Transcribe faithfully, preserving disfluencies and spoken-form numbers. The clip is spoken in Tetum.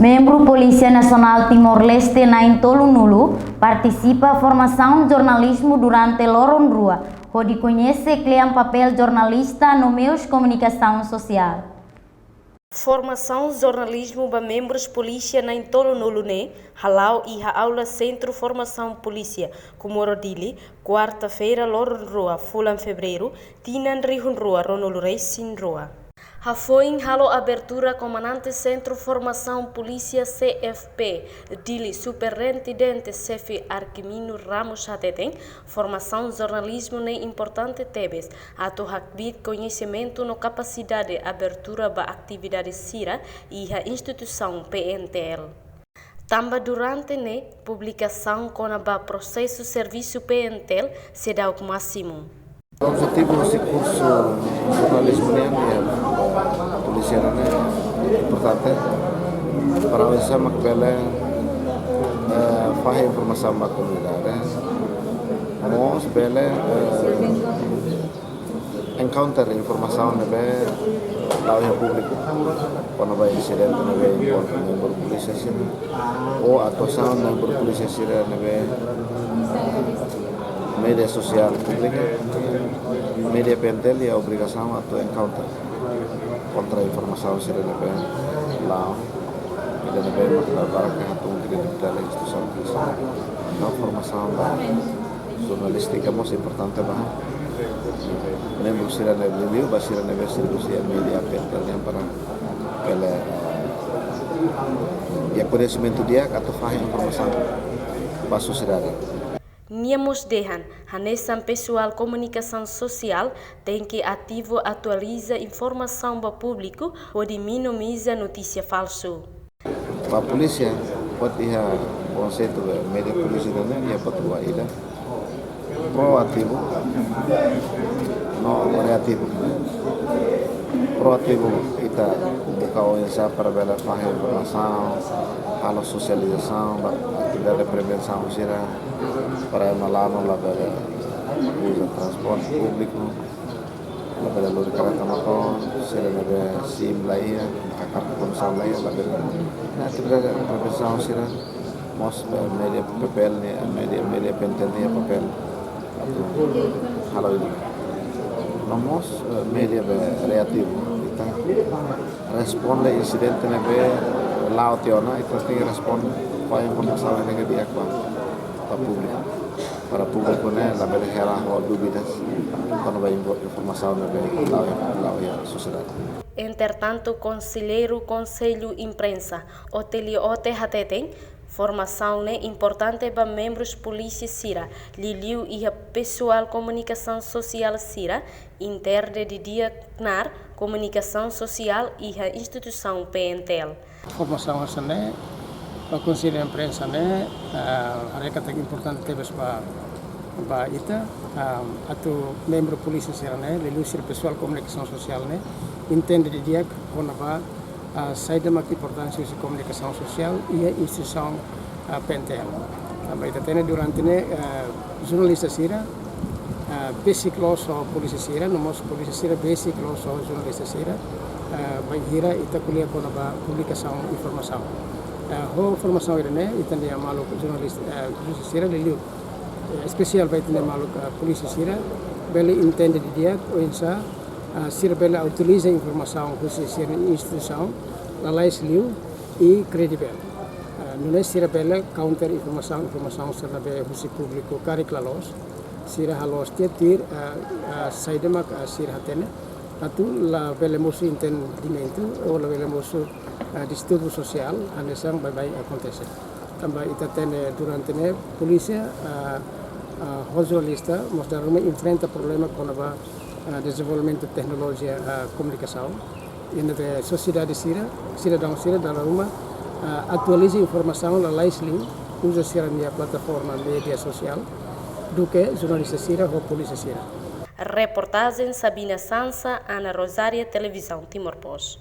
Membru Polísia Nasionál Timor-Leste na'in-tolunulu partisipa formasaun jornalizmu durante loron rua, hodi koñese kle'an papél jornalista no meius komunikasaun sosiál. Formasaun jornalizmu ba membrus polísia na'in-tolunulu ne'e hala'o iha aula Sentru Formasaun Polísia, Comoro Dili, kuarta-feira, loron rua, fulan Fevereiru, tinan rihun rua ruanulu-resin-rua. Hafoin halo abertura, Komandante Sentru Formasaun Polísia C F P Dili, Superintendente Xefe Arquimino Ramos hateten, formasaun jornalizmu ne'e importante tebes atu hakbiit koñesimentu no kapasidade abertura ba atividade sira iha instituisaun P N T L. Tanba durante ne'e publikasaun kona-ba prosesu servisu P N T L seidauk másimu. Objetivu husi kursu jornalizmu nian, ya, polísia nian importante para oinsá mak bele, eh, fahe informasaun ba komunidade. Mós bele, eh, encounter informasaun ne'ebé la'o iha públiku kona-ba insidente ne'ebé envolve membru polísia sira, ou atuasaun membru polísia sira ne'ebé média sosiál públika, média P N T L iha obrigasaun atu encounter kontra informasaun sira ne'ebé la'o, ida ne'ebé mak la barak hatún kredibilidade instituisaun polísia. Entaun formasaun ba jornalístika mós importante ba membru sira ne'e, liuliu ba sira ne'ebé sira husi média P N T L nian para bele, eh, iha koñesimentu di'ak atu fahe informasaun ba sosiedade. Nia mós dehan, hanesan pesoál komunikasaun sosiál tenke ativu atualiza informasaun ba públiku hodi minimiza notísia falsu. Ba polísia, buat iha konseitu ba média polísia ne'e iha buat rua, ida proativu no reativu. Proativu, ita buka oinsá para bele fahe informasaun, halo sosializasaun ba atividade prevensaun sira, para ema la'o no labele uza transporte públiku, labele lori karreta motór, sira ne'ebé SIM la iha, hakarak kondisaun la iha, labele. Nah, atividade prevensaun sira mós, eh, média P P L nian, média, média P N T L nian papél atu halo ida. No mós, eh, média be reativu, ita responde insidente ne'ebé la'o tiha ona, ita tenke responde ho informasaun ne'ebé di'ak ba, ba públiku, para públiku ne'e labele hela ho dúvidas kona-ba info-, informasaun ne'ebé la'o, la'o iha sosiedade. Entretantu, konselleiru Konsellu Imprensa, Otelio Ote hateten, formasaun ne'e importante ba membrus polísia sira, liuliu iha pesoál komunikasaun sosiál sira, entende didi'ak knaar komunikasaun sosiál iha instituisaun P N T L. Formasaun hanesan ne'e, ba Konsellu Imprensa ne'e, eh, haree katak importante tebes ba, ba ita, eh, atu membru polísia sira ne'e, liuliu sira pesoál komunikasaun sosiál ne'e, entende didi'ak kona-ba, ah, saida mak importánsia husi komunikasaun sosiál iha instituisaun, ah, P N T L. Tanba ita hatene durante ne'e, ah, jornalista sira, ah, besik loos ho polísia sira, no mós polísia sira besik loos ho jornalista sira, ah, bainhira ita ko'alia kona-ba publikasaun informasaun. Ah, ho formasaun ida-ne'e, ita-nia maluk jornalista, ah, jornalista sira liuliu, eh, espesiál ba ita-nia maluk, ah, polísia sira, bele entende didi'ak oinsá, ah, sira bele atualiza informasaun husi sira-nia instituisaun, lalais liu i kredivel. Ah, nune'e sira bele counter informasaun, informasaun sira ne'ebé husi públiku karik la loos, sira halo tiha tuir, ah, ah, saida mak, ah, sira hatene, atu labele mosu entendimentu, ou labele mosu, ah, distúrbiu sosiál, hanesan baibain akontese. Tanba ita hatene durante ne'e polísia, ah, ah, ho jornalista, mós dala ruma enfrenta problema kona-ba, ah, dezenvolvimentu teknolojia, ah, komunikasaun. I ne'ebé sosiedade sira, sidadaun sira dala ruma, ah, atualiza informasaun lalais liu, uza sira-nia plataforma média sosiál, duké jornalista sira ho polísia sira. Reportajen Sabina Sansa, Ana Rosária, Televizaun Timor Post.